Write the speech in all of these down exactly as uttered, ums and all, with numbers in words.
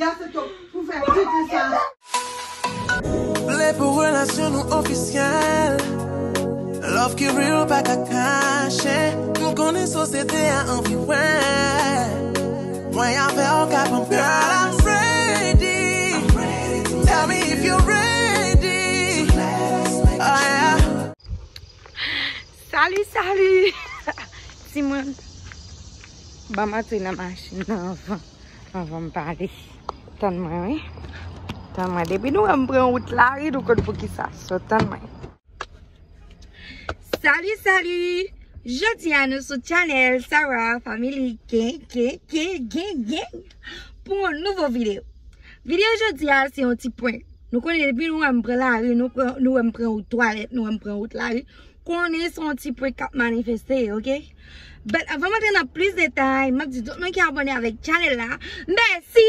Pou fè tete sa. Vle pou relasyon nou ofisyèl. Love ki real pa ka kache. M konnen sosyete a anvi wè. Mwen avè w ka pran. Girl, I'm ready. Tell me if you're ready. Oh, yeah. Salut, salut. Timoun, ban m antre nan machin nan anvan, anvan m pale. Tann mwen, wi. Tann mwen. Depi nou wè m pran wout la, wi, nou konn poukisa. So, tann mwen. Salut, salut. Jodi a nou sou channel Sarah Family, gang, gang, gang, gang, gang, pou yon nouvo videyo. Videyo jodi a se yon ti prank. Nou konnen depi nou wè m pran lari, nou pran, nou wè m pran wout twalèt, nou wè m pran wout lari, konnen se yon ti prank k ap manifeste, oke? But anvan m antre nan plis detay, m ap di tout moun ki abòne avèk channel la, mèsi!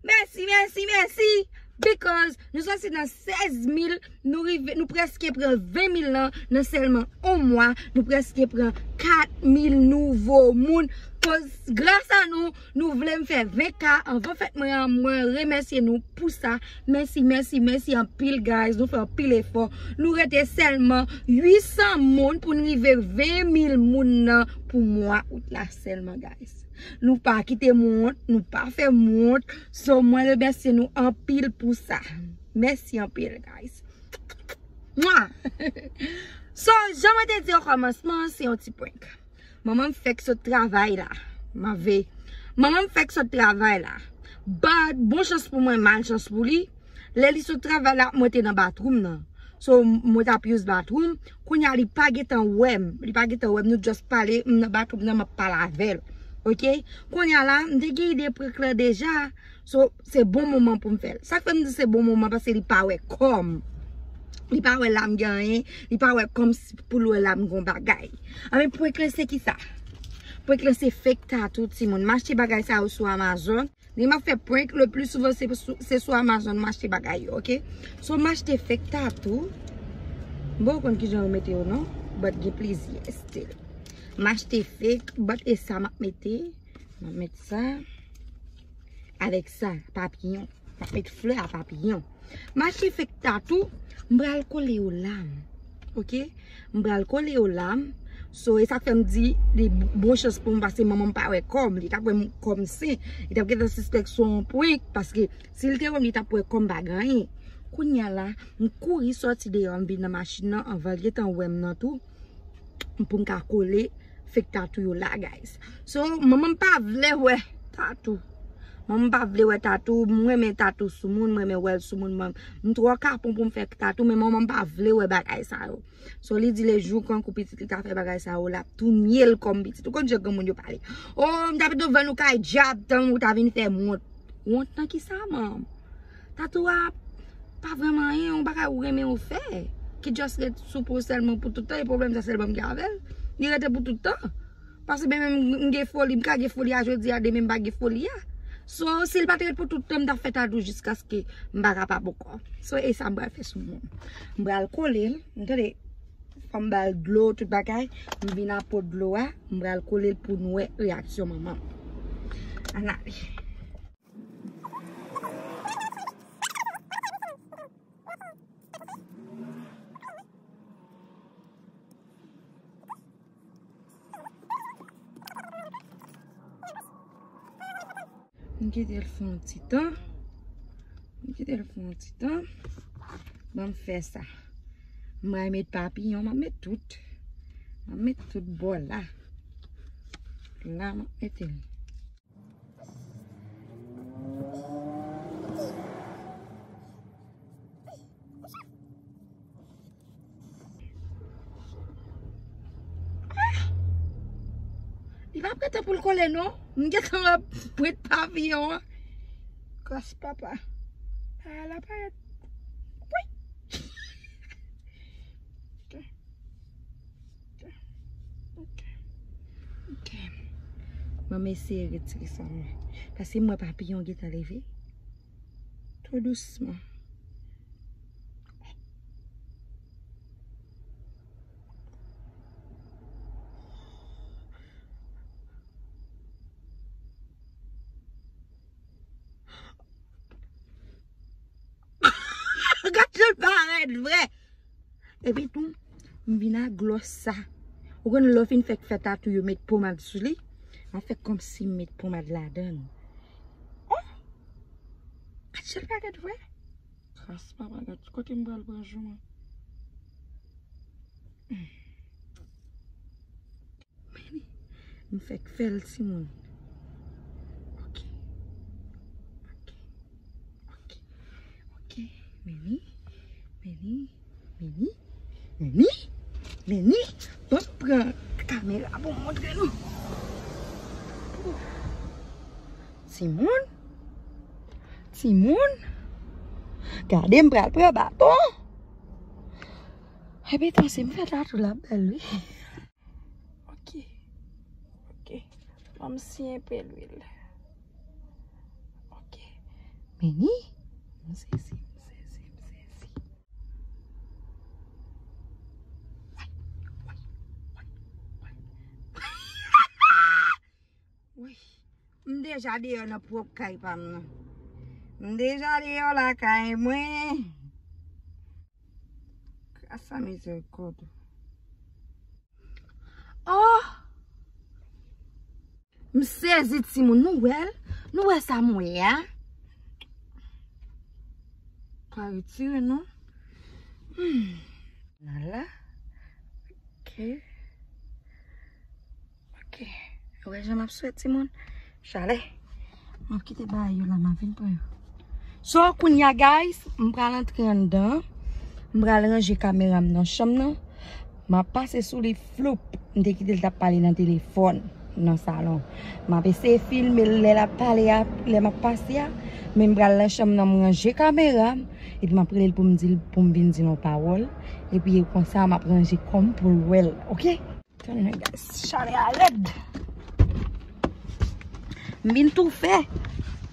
Mèsi, mèsi, mèsi! Because nou soti nan sèz mil, nou rive, nou prèske pran ven mil lan nan sèlman yon mwa, nou prèske pran kat mil nouvo moun. Koz gras a nou, nou vle m fè ven K anvan fèt mwen an, mwen remèsye nou pou sa. Mèsi, mèsi, mèsi anpil, guys. Nou fè anpil efò. Nou rete sèlman uit san moun pou n rive ven mil moun nan pou mwa out la sèlman, guys. Nou pa kite m wont, nou pa fè m wont. So, mwen remèsye nou anpil pou sa. Mèsi anpil, guys. Mwa! So, jan mwen te di o kòmansman, se yon ti prank. Manman m fèk sot travay la. Mave. Manman m fèk sot travay la. But, bon chans pou mwen, malchans pou li. Lè li sot travay la, mwen te nan bathroom nan. So, mwen t ap use bathroom. Kounye a, li pa gentan wè m. Li pa gentan wè m. Nou just pale, m nan bathroom nan, m ap pale avè l. Oke? Kounye a la, m te gen ide prank lan deja. So, se bon moman pou m fè l. Sa k fè m di se bon moman, paske li pa wè kò m. Li pa wè la m gen anyen, li pa wè kò m si pou l wè la m gon bagay. Anben, prank lan se kisa? Prank lan se fake tattoo, timoun. M achte bagay sa yo sou Amazon. Lè m ap fè prank, le pli souvan se sou, se sou Amazon m achte bagay yo, oke? So, m achte fake tattoo. M poko konn kijan yo mete yo non, but gen plizyè still. M achte fake, but e sa m ap mete. M ap met sa. Avèk sa, papiyon. M ap met flè a papiyon. M achte fake tattoo, m pral kole yo la m. Oke? M pral kole yo la m. So, e sa k fè m di, li bon chans pou m, paske manman m pa wè kò m. Li t ap wè m kò m sen. Li t ap gentan sispèk se yon prank, paske si l te wè m, li t ap wè kò m pa gen anyen. Kounye a la, m kouri sòti deyò, m vin nan machin nan, anvan l gentan wè m nan tou. Pou m ka kole fake tattoo yo la, guys. So, manman m pa vle wè tattoo. Manman m pa vle wè tattoo. M renmen tattoo sou moun, m renmen wè l sou moun. Mwen, m twò kapon pou m fè tattoo, men manman m pa vle wè bagay sa yo. So, li di le jou kankou pitit li ta fè bagay sa yo, l ap touye l kòm pitit. Ou konn jan granmoun yo pale. Oh, m ta pito vann ou kay dyab, tan ou ta vin fè m wont. Wont nan kisa, manm? Tatou a pa vrèman anyen, yon bagay ou renmen ou fè. Ki just ret sou po sèlman pou tout tan, e pwoblèm sa sèlman m gen avè l. Li rete pou tout tan. Paske menm m, m gen foli, m ka gen foli a jodi a, demen m pa gen foli a. So, si l pa te ret pou tout tan, m t ap fè tatou jiskaske m pa kapab ankò. So, e sa m pral fè sou moun. M pral kole l, m tande, fò m ba l dlo, tout bagay. M vin a po dlo a, m pral kole l pou n wè reyaksyon manman m. Ann ale. M kite l fè yon ti tan. M kite l fè yon ti tan. Ban m fè sa. M pral met papiyon, m ap met tout. M ap met tout bò la. La, m ap mete l. Ah! Li pa prete pou l kole, non. M gentan wè pwent papiyon an. Gras papa. Ah, la parèt. Wi! Ok. Ok. Ok. Ok. Ban m eseye retire sa mwen. Paske m wè papiyon gentan leve. Tou dousman. Gad jan l parèt vre. Epi tou, m vin ak glòs sa. Ou konn lè w fin fèk fè tatou yo met pomad sou li? M ap fè kòmsi m met pomad ladan l. Oh! Gad jan l parèt vre. Kras papa, gad kote m pral pran jou mwen. Men li, m fèk fè l timoun. Ok. Ok. Ok. Ok. Men li, men li, men li, men li, men li. Ban m pran kamera pou m montre nou. Timoun. Timoun. Gade, m pral pran baton. Epi tansi m fè tatou la bèl, wi. Ok. Ok. Ban m siyen pe lwil. Ok. Men li, m sezi, m sezi, m sezi. Woy, woy, woy, woy. Woy. M deja deyò nan pwòp kay pa m nan. M deja deyò lakay mwen. Gras a mizèrikòd. Oh! M sezi timoun, nou wè l? Nou wè sa m wè a? Pa retire non. Hmm. Nan la. Ok. Ok. Ou wè jan m ap swè timoun? Chalè. M ap kite bagay yo la, m ap vin pran yo. So, kounye a, guys, m pral antre anndan. M pral ranje kamera m nan chanm nan. M ap pase sou li floup. M te kite l t ap pale nan telefòn nan salon. M ap eseye filme l lè l ap pale a, lè m ap pase a. Men m pral nan chanm nan, m ranje kamera m. Epi m ap rele l pou m di l, pou m vin di l yon pawòl. Epi konsa, m ap ranje kò m pou l wè l. Ok? Tande, guys, chalè a rèd. M vin toufe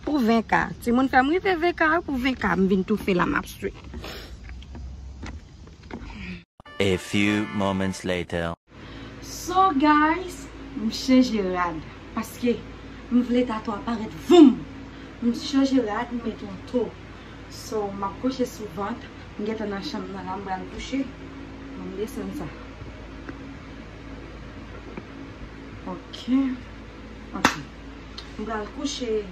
pou ven K. Timoun fè m rive ven K, pou ven K, m vin toufe la, m ap swe. A few moments later. So, guys, m chanje rad paske m vle tatou a parèt voum. M chanje rad, m met yon to. So, m ap kouche sou vant. M gentan nan chanm nan la, m pral kouche. Ban m desann sa. Ok. Ok. M pral kouche.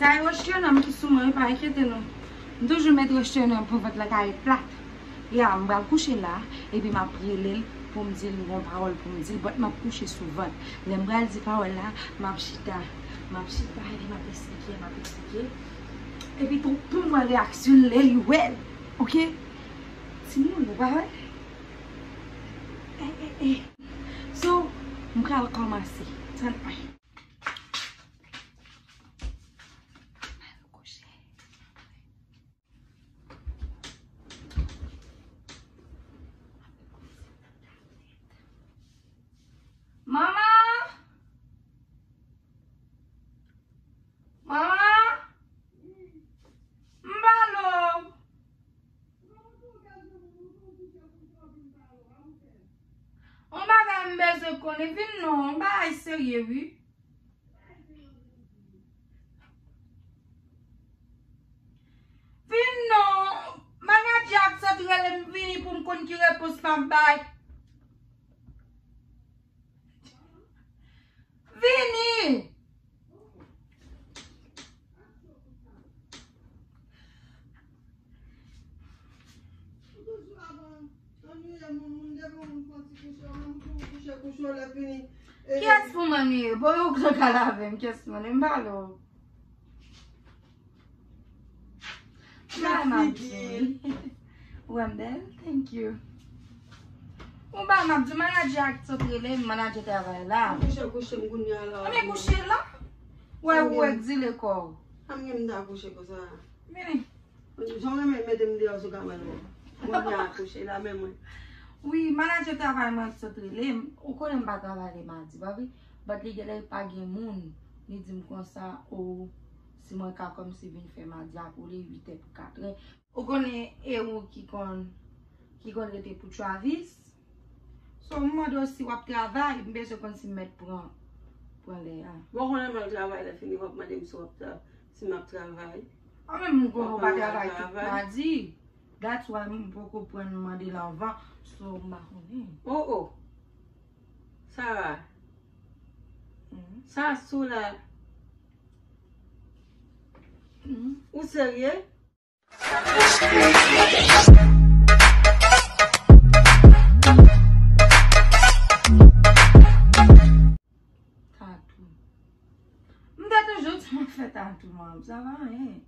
Sa e Rochternan ki sou mwen, pa enkyete nou. M toujou met Rochternan pou vant la ka ret plat. Ya, m pral kouche la, epi m ap rele l pou m di l yon pawòl pou m di l, but m ap kouche sou vant. Lè m pral di pawòl la, m ap chita, m ap chita, epi m ap eksplike, m ap eksplike. Epi tou, pou m wè reyaksyon l lè li wè l. Ok? Timoun, ou pa wè? Eh, eh, eh. So, m pral kòmanse. Tann mwen. Manman! Manman! M ba l ou! On bagay m bezwen konnen, vin non, on bagay serye wi. Vin non, manadjè a t sot rele m vini pou m konn ki repons m ap bay. Vini! Kiyès pou m annuye? Bon, ou k ka lave m, kiyès pou m annuye? M pa lou. Bèl figi. Ou wè m bèl? Thank you. Ou ba m ap di manadjè a k sot rele m, manadjè travay la. Kouche, kouche m kounye a la. Ann kouche la. Wè ou egzile kò w. Sa m gen m ta kouche konsa. Vini. Jan w renmen mete m deyò sou kamera. Kounye a kouche la men mwen. Wi, manadjè travay mwen sot rele m. Ou konnen m pa travay le madi, pa vre? But li genlè pa gen moun. Li di m konsa, o, si mwen ka kòmsi vin fè madi a pou li, uit è pou katè. Ou konnen e ou ki konn, ki konn rete pou Travis. So, m mande w si w ap travay, m bezwen konn si m mèt pran, pran lè a. Bon, konnen m al travay, lè fini w ap mande m si w ap tra-, si m ap travay. An menm m konnen w pa travay tout madi. That's why m poko pran mande l anvan. So, m pa konnen. Oh, oh. Sarah. Mhm. Sa sou la. Mhm. Ou serye? Tatou. M te toujou di m ap fè tatou, man. Sa pa anyen.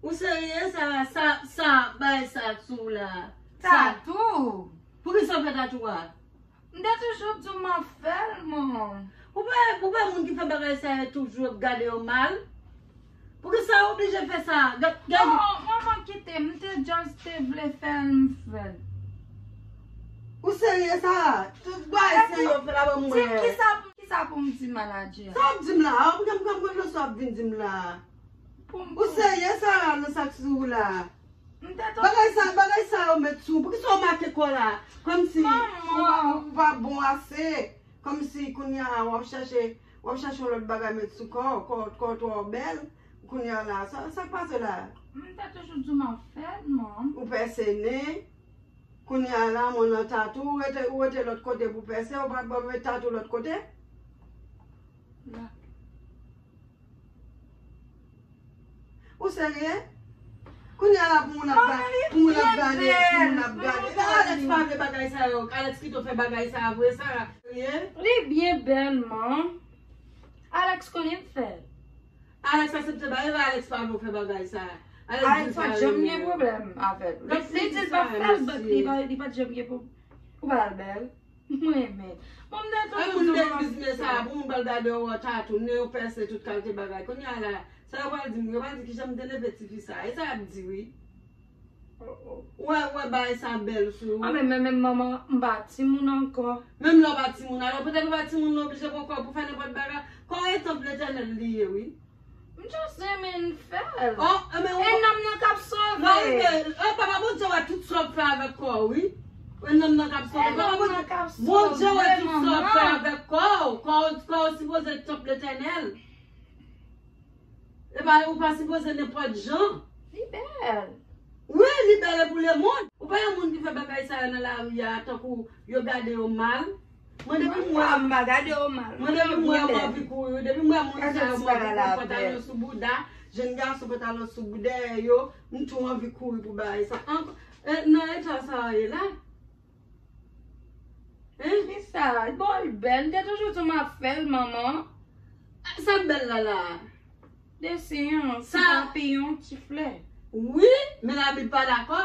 Ou serye? Sa, sa, sa, bay sa sou la. Sa. Tatou. Poukisa w fè tatou a? M te toujou di w m ap fè l, man. Ou pa, ou pa moun ki fè bagay sa yo toujou ap gade yo mal? Poukisa w oblije fè sa? Gad, gad. Non, manman kite m, m te just te vle fè l, m fè l. Ou serye sa? Tout bagay serye w fè la ban mwen. Kisa, kisa pou m di manadjè a? Sa w ap di m la? Ou pa konn sa w ap vin di m la. Pou m, ou serye sa, nan sa k sou ou la? M te tou. Bagay sa, bagay sa yo met sou. Poukisa w make kò la? Kòmsi ou pa, ou pa bon ase. Kòmsi kounye a w ap chache, w ap chache yon lòt bagay met sou kò, kò, kò twò bèl. Kounye a la, sa, sa k pase la? M te toujou di w m ap fè l, man. Ou pèse nen. Kounye a la, mwen nan tatou, ou rete, ou rete lòt kote pou pèse, ou pa t ba m met tatou lòt kote? La. Ou serye? Kounye a la pou moun ap gade, pou moun ap gade, pou moun ap gade. Alex pa vle bagay sa yo. Alex kite w fè bagay sa a vre, Sarah. Serye? Li byen bèl, man. Alex konnen m fè l. Alex aksepte bagay, Alex pa vle w fè bagay sa. Alex pa t janm gen pwoblèm avè l. Li, li di l pa fè l, but li pa, li pa t janm gen pwoblèm. Ou pa al bèl. Mwen renmen. Bon, m te tou moun de biznis sa, pou moun pral gade w, tatounen, ou pèse tout kalite bagay. Kounye a la, sa yo pral di m, yo pral di kijan m te leve tifi sa. E sa y ap di, wi. Ou wè, ou wè bagay sa bèl sou ou. A, men, men, men, manman, m pa timoun ankò. Menm lè w pa timoun, alò petèt ou pa timoun, nou oblije pran kò pou fè nenpòt bagay. Kò w e tanp Letènèl li ye, wi. M just renmen fè l. Oh, e men ou. E nanm nan k ap sove. Non, e, e, papa Bondye wè tout sa w ap fè avèk kò w, wi. E nanm nan k ap sove. E nanm nan k ap sove, manman. Bondye wè tout sa w ap fè avèk kò w. Kò w, kò w sipoze tanp Letènèl. E pa, ou pa sipoze nenpòt jan. Li bèl. Wi, li bèl e pou lemonn. Ou pa yon moun ki fè bagay sa yo nan lari a, tankou yo gade yo mal. Mwen depi m wè, m pa gade yo mal. Mwen depi m wè m anvi kouri, depi m wè moun sa yo, m anvi pran pantalon sou bouda, jenn gason pantalon sou bouda, dèyè yo, m tou anvi kouri pou bagay sa. Ankò, e, nan eta sa yo ye la. Hein? Kisa? Bon, l bèl. M te toujou di w m ap fè l, manman. Sa k bèl la la? Desen an, ti papiyon, ti flè. Wi, men Labib pa dakò.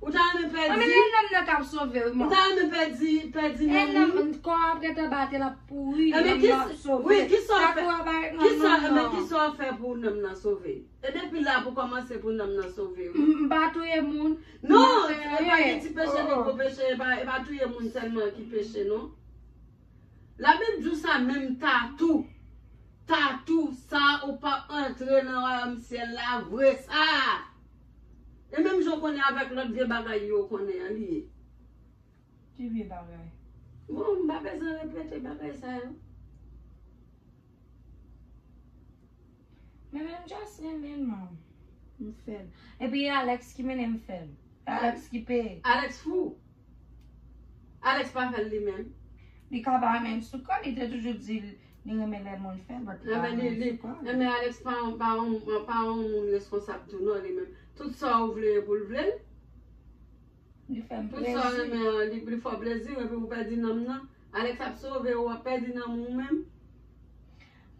Ou ta renmen pèdi. A, men e nanm nan k ap sove w, manman. Ou ta renmen pèdi, pèdi nanm ou? E nanm, kò a ap gentan bate, l ap pouri, nanm nan ap sove. Wi, kisa w fè? Kisa, men kisa w fè pou nanm nan sove? E depi la pou kòmanse pou nanm nan sove, wi. M, m pa touye moun. Non, e pa gen ti peche, ni gwo peche, e pa, e pa touye moun sèlman ki peche, non. Labib di w sa menm tatou. Tatou, sa ou p ap antre nan wayòm syèl la, vre sa. E menm jan w konnen avèk lòt vye bagay yo konnen an, li ye. Ki vye bagay? Bon, m pa bezwen repete bagay sa yo. Men, men m just renmen l, man. M fè l. Epi e Alex ki mennen m fè l. Alex ki peye. Alex fou. Alex pa fè l li menm. Li ka pa renmen l sou kò, li te toujou di l, li renmen lè moun fè l, but li pa renmen l sou kò. Enben, Alex pa, pa, pa yon moun responsab tou non, li menm. Tout sa ou vle pou l vle l. Li fè m plezi. Tout sa w renmen an, li, li fè w plezi, epi ou pèdi nanm nan. Alex ap sove w, w ap pèdi nanm ou menm.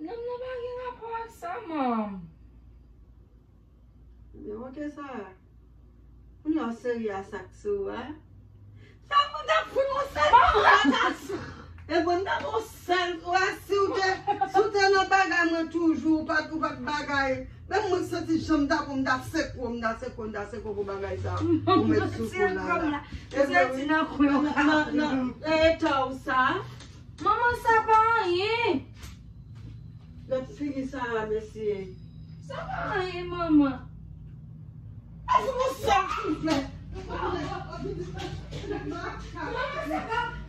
Nanm nan pa gen rapò ak sa, manm. Men oke sa. Kounye a w serye a sa k sou ou a. Sa pou ta fout yon sèl. E bon, ta bon sèl, ou wè, si w te, si w te nan bagay mwen toujou, ou pa t, ou pa t bagay. Menm mwen santi jan m ta pou m ta sekwe w, m ta sekwe w, m ta sekwe w pou bagay sa ou met sou kou la la. Epi wi, nan, nan, nan eta w sa. Manman, sa pa anyen. Gad figi sa a, mesye. Sa pa anyen, manman. Aji pou sa, silvouplè. Manman, sa pa. Manman!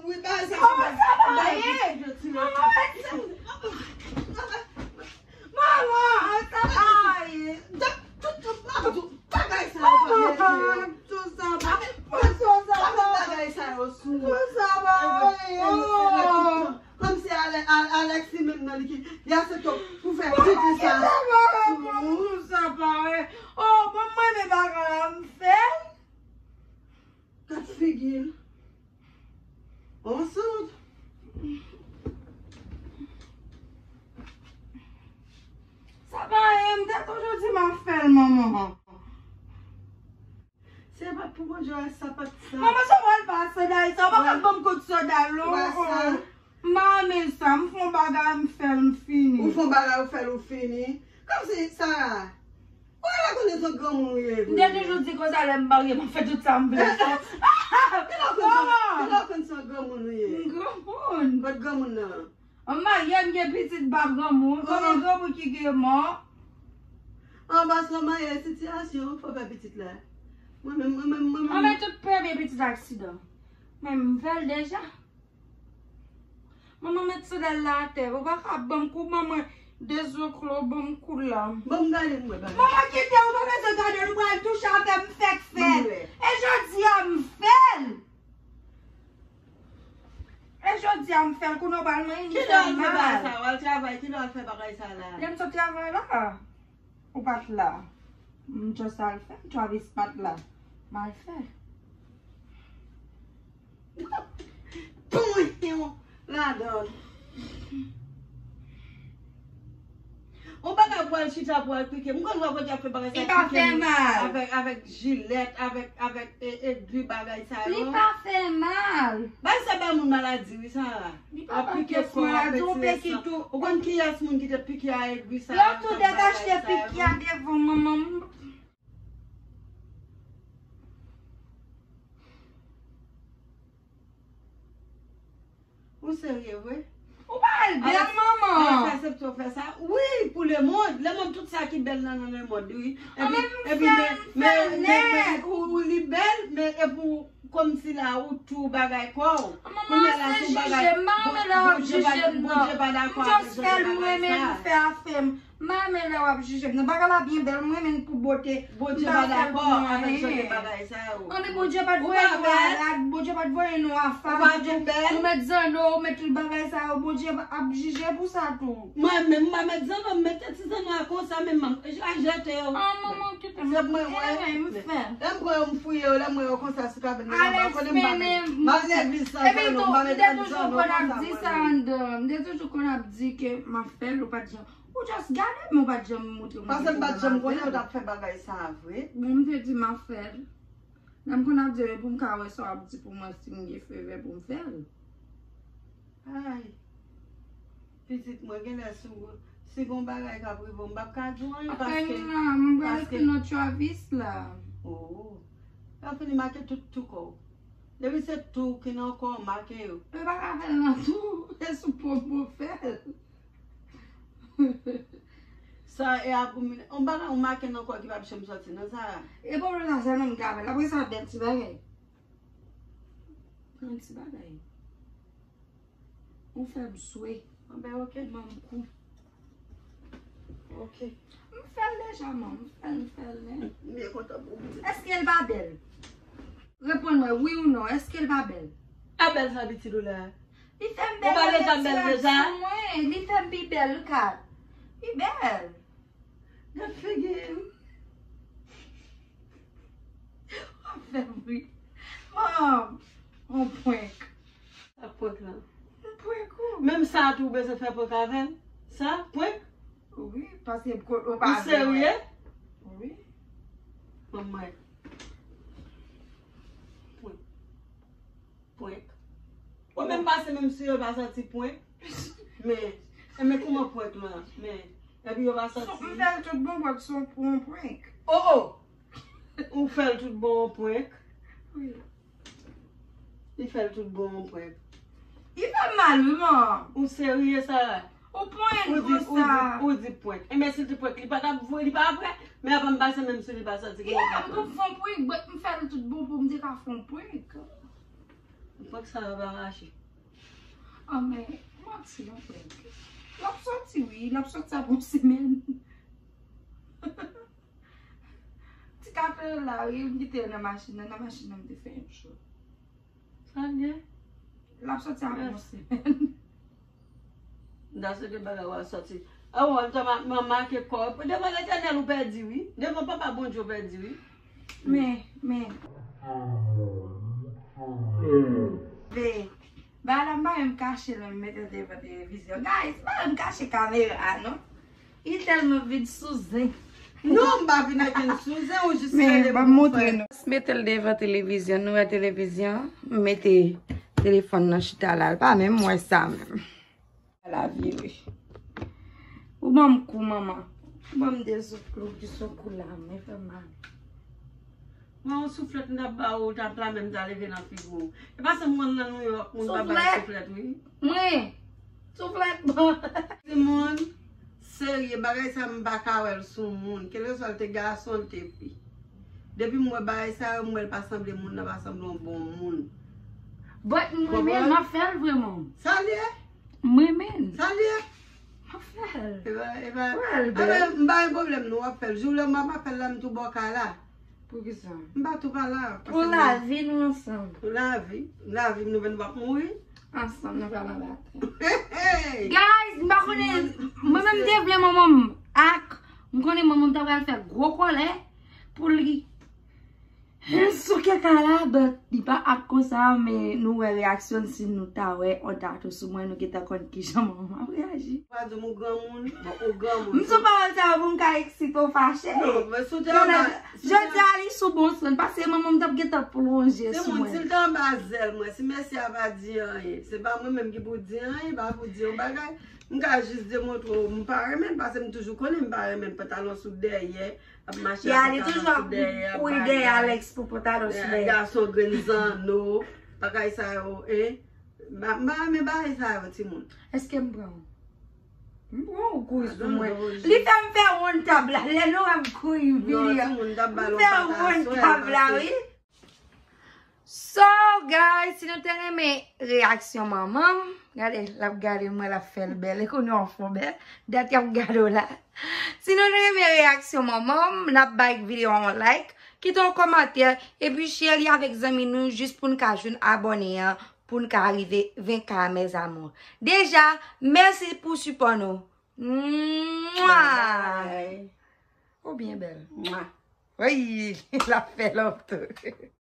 Wi, bagay sa. Kòman sa pa ye? Manman, mèsi. Al- Alex li menm nan li ki li aksepte pou fè tout sa. Kite bagay pou nou sa pare. Oh, bon, mwen men bagay la m fè. Gad figi l. Ansent. Sa pa anyen, m te toujou di m ap fè l, manman. Se pa pou Bondye wè sa pa t sa. Manman, sa w al pa sandal sa, ou pa ka ban m kout sandal non. Wè sa. M pa renmen sa, m fè yon bagay, m fè l, m fini. Ou fè yon bagay, ou fè l, ou fini. Kòmsi, Sara, ou la konnen se yon granmoun ou ye vre. M te toujou di konsa lè m marye, m ap fè tout sa m vle. Kilè w konn se, kilè w konn se yon granmoun ou ye? M granmoun. Kot granmoun nan? M marye, m gen pitit, m pa granmoun. Kòman granmoun ki gen mò? Anba sou marye sitiyasyon, fò fè pitit la. Mwen menm, mwen menm, mwen menm. Anben tout premye pitit aksidan. Men m fè l deja. Manman met sandal la atè. Ou pa ka ban m kou, manman dezoklo ban m kou la. Ban m gade m wè bagay. Manman kite ou pa bezwen gade l, ou pral touche avè m fèk fè. Ban m wè. E jodi a m fè l. E jodi a m fè l, kounye w pral mwen m fè mal. Kilè w al fè bagay sa? W al travay, kilè w al fè bagay sa la? Lè m sot travay la. Ou pa t la. M just al fè, Travis pa t la. M al fè. Touye w ladan. Ou pa ka pral chita pral pike. M konn wè kote y ap fè bagay sa. Li pa fè mal. Avèk, avèk jilèt, avèk, avèk e, e, egwi bagay sa yo. Li pa fè mal. Bagay sa bay moun maladi wi sa. Li pa ba kesyon la, di w peki tou. Ou konn kiyès moun ki te piki a egwi sa yo? Yo tou de t achte piki a devan manman m. Ou serye vre? Ou pa al bèl manman. Alèks aksepte w fè sa. Wi, pou lemonn. Lemonn tout sa ki bèl nan nan lemonn wi. Epi, epi men, men, men, men, ou, ou li bèl, men epi w Kòmsi la ou tou bagay kò w. Manman, se jije m, m pa renmen lè w ap jije m nan. Bondye pa dakò avèk jan de bagay sa. M just fè l, m renmen l, m fè afè m. M pa renmen lè w ap jije m nan. Bagay la byen bèl, m renmen l pou bote. Bondye pa dakò avèk jan de bagay sa yo. Anben Bondye pa t voye nou a rad, Bondye pa t voye nou a fas, Bondye, nou met zanno, ou met tout bagay sa yo, Bondye ap jije pou sa tou. Mwen menm, m pa met zanno, m mete ti zanno a konsa menm, m a jete yo. Ah, manman, kite m. Se mwen, mwen. Lè m pran yo, m fouye yo, lè m wè yo konsa sou kabèt mwen, m pa konnen m pa met. M al legliz san zanno, m pa met ann zanno konsa mwen menm. M te toujou konn ap di ke m ap fè l, ou pa t janm. Ou just gade m, ou pa t janm montre mwen. Paske m pa t janm konnen ou t ap fè bagay sa a vre. Bon, m te di m ap fè l. Lè m konn ap di, men pou m ka wè sa w ap di pou mwen, si m gen fevè pou m fè l. Ay, pitit mwen, genlè si w, si gon bagay k ap rive w, m p ap ka di w anyen paske, paske. M pral ekri non Travis la. Oh. Lè w fini make tout tou kò w. Depi se tou ki nan kò w, make yo. Yo pa ka fè l nan tou, e sou po m pou fè l. Sa e abominab. Yon bagay ou make nan kò ki p ap janm sòti nan sa. E pwoblèm nan, se nou m ka fè l. Apre sa, bèl ti bagay. Yon ti bagay. Ou fè m swe. Anben, ok. Ou ban m kou. Ok. M fè l deja, man. M fè l, m fè l, men. M byen kontan pou ou. Èske l pa bèl? Reponn mwen, wi ou non, èske l pa bèl? A bèl sa pitit ou la. Li fè m bèl anpil sou mwen. Li fè m pi bèl, kat. Li bèl. Gad figi l. W ap fè m ri. Manm, on prank. Sa prank lan. M prank ou. Menm sa tou ou bezwen fè prank avè l? Sa prank? Wi, paske m ko-, ou pa vle wè. Ou serye? Wi. Manman. Prank. Prank. Ou menm pase menm si yo pa santi prank. Men, e men kouman prank lan? Men, epi yo pa santi. M fè l tout bon prank, se yon prank. Oh, oh! Ou fè l tout bon prank? Wi. Li fè l tout bon prank. Li fè m mal, wi, man. Ou serye, Sara? Ou prank konsa. Ou di, ou di prank. Enben, si l te prank, li pa t ap voye, li pa ap wè. Men avan m pase menm si li pa santi ki yon prank. Li pa pou fè yon prank, but m fè l tout bon pou m te ka fè yon prank. Prank sa yo pa mache. An, men, manti, yon prank. L ap soti, wi. L ap soti apre yon semèn. Ti kafe la, wi, m kite l nan machin nan. Nan machin nan, m te fè yon cho. Sa l ye? L ap soti apre yon semèn. M ta swete bagay ou a sòti. A, w ap ta ma- ma- make kò. Devan Letènèl ou pèdi, wi. Devan Papa Bondye ou pèdi, wi. Men, men. Ve, bagay la m pa menm kache l, m mete l devan televizyon. Guys, m pa menm kache kamera, non. Li tèlman vin sou zen. Non, m pa vin ak yon sou zen, ou jis Men, rele ban m pou montre fè. Nou. Mete l devan televizyon, nou wè televizyon, m mete telefòn nan chita la, l pa menm wè sa menm. La vire. Ou ban m kou, manman. Ou ban m de zout klou ki sou kou la, men fè mal. Mwen, yon souflèt m t ap ba ou, ou t ap la menm ta leve nan figi w. E pa se m konn nan Nouyòk, moun pa bay Souflèt? Souflèt, wi. Mwen, souflèt, bon. Timoun, serye, bagay sa m pa ka wè l sou moun. Kèlkeswa l te gason, l te fi. Depi m wè bagay sa yo, m wè l pa sanble moun nan, pa sanble yon bon moun. But m renmen l, m ap fè l vre, mom. Sa l ye? M renmen l. Sa l ye? M ap fè l. E pa, e pa, Wè l a, bèl. M pa gen pwoblèm, non, w ap fè l. Jou lè m pa fè l la, m tou bò kay la. Poukisa? M pa tou pa la. Pou lavi nou ansanm. Pou lavi. Lavi nou menm, nou p ap mouri. Ansanm, nou pral anba tè. Hey, hey. Guys, m pa konnen, mwen menm te vle manman m ak, m konnen manman m ta pral fè gwo kòlè pou li souke kay la, but li pa ak konsa, men nou wè reyaksyon l, si nou ta wè yon tatou sou mwen, nou gentan konn kijan manman m ap reyaji. Pa di m ou granmoun, bon, ou granmoun. M sou pawòl sa yo pou m ka eksite w fache. Non, men si w te anba, si w te Jodi a li sou bon sèn, paske manman m t ap gentan plonje sou mwen. Timoun, si l te anba zèl mwen, si mesye a pa di anyen, se pa mwen menm ki pou di anyen, pa pou di yon bagay. M ka jis demontre w, m pa renmen l, paske m toujou konnen m pa renmen l, pantalon sou dèyè, ap mache ak pantalon sou dèyè, ap kouri dèyè bagay. Alex pou pantalon sou dèyè. Gason grenn zanno, bagay sa yo, en. M pa, m pa renmen bagay sa yo, timoun. Èske m pran w? M pran w, ou kouri sou mwen. Li fè m fè wonn tab la. Lè nou wè m kouri vini an. Non, timoun, m t ap ba l yon patanswèl, paske wi. So, guys, si nou te renmen reyaksyon manman m, gade, l ap gade mwen, l ap fè l bèl. E kounye a w fè w bèl. Dat y ap gade w la. Si nou te renmen reyaksyon manman m, n ap bay videyo a yon like, kite yon kòmantè, epi share li avèk zanmi nou jis pou n ka jwenn abòne an, pou n ka rive ven K, mes amours. Deja, mèsi pou sipò nou. Mwa! Bye bye. Ou byen bèl. Mwa. Wi, l ap fè lòt tou.